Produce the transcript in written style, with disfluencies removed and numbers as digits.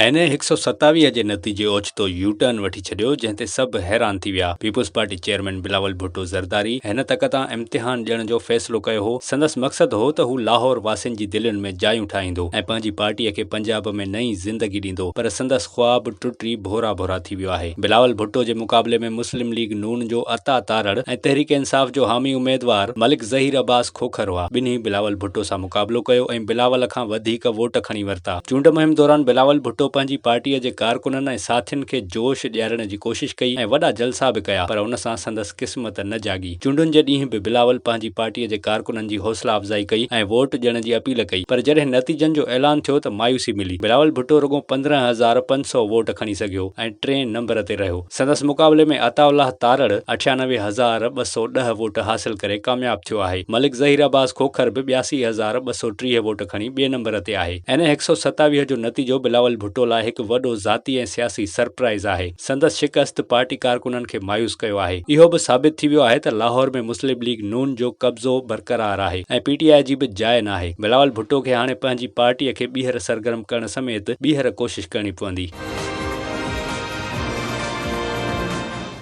N اي 127 جي نتيجي اوچتو يو ٽرن وٺي ڇڏيو، جنهن تي سڀ حيران ٿي ويا. Peoples party chairman Bilawal Bhutto Zardari هن تڪ تان امتحان ڏيڻ جو فيصلو ڪيو هو. سندس مقصد هو ته هو لاهور واسين جي دلين ۾ جايون ٺاهيندو ۽ پنهنجي پارٽيء کي پنجاب ۾ نئين زندگي ڏيندو پر سندس خواب ٽٽي ڀورا ڀورا ٿي ويو آهي. بلاول ڀٽو جي مقابلي ۾ مسلم ليگ نون جو عطا تارڙ ۽ تحريڪ انصاف جو حامي اميدوار ملڪ ظهير عباس کوکر هئا. ٻنهي بلاول ڀٽو سان مقابلو ڪيو ۽ بلاول کان وڌيڪ ووٽ کڻي ورتا. چونڊ مهم دوران بلاول ڀٽو پنهنجي پارٽيء جي ڪارڪنن ۽ ساٿين کي جوش ڏيارڻ جي ڪوشش ڪئي ۽ وڏا جلسا به ڪيا پر ان سان سندس قسمت نه جاڳي. چونڊن جي ڏينهن به بلاول پنهنجي پارٽيء جي ڪارڪنن جي حوصلا افزائي ڪئي ۽ ووٽ ڏيڻ جي اپيل ڪئي پر جڏهن نتيجن جو اعلان ٿيو ته مايوسي ملي. بلاول ڀٽو رڳو 15,500 ووٽ کڻي سگهيو ۽ ٽئين نمبر تي رهيو. سندس مقابلي ۾ عطاء الله تارڙ 98,210 ووٽ حاصل ڪري ڪامياب ٿيو آهي. ملڪ ظهير عباس کوکر به 82,230 ووٽ کڻي ٻئي نمبر تي آهي. اين اي 127 جو نتيجو بلاول ڀٽو لاء هڪ وڏو ذاتي ۽ سياسي سرپرائز آهي. سندس شڪست پارٽي ڪارڪنن کي مايوس ڪيو آهي. اهو به ثابت ٿي ويو آهي ته لاهور ۾ مسلم ليگ نون جو قبضو برقرار آهي ۽ پي ٽي آء جي به جاء ناهي. بلاول ڀٽو کي هاڻي پنهنجي پارٽيء کي ٻيهر سرگرم ڪرڻ سميت ٻيهر ڪوشش ڪرڻي پوندي.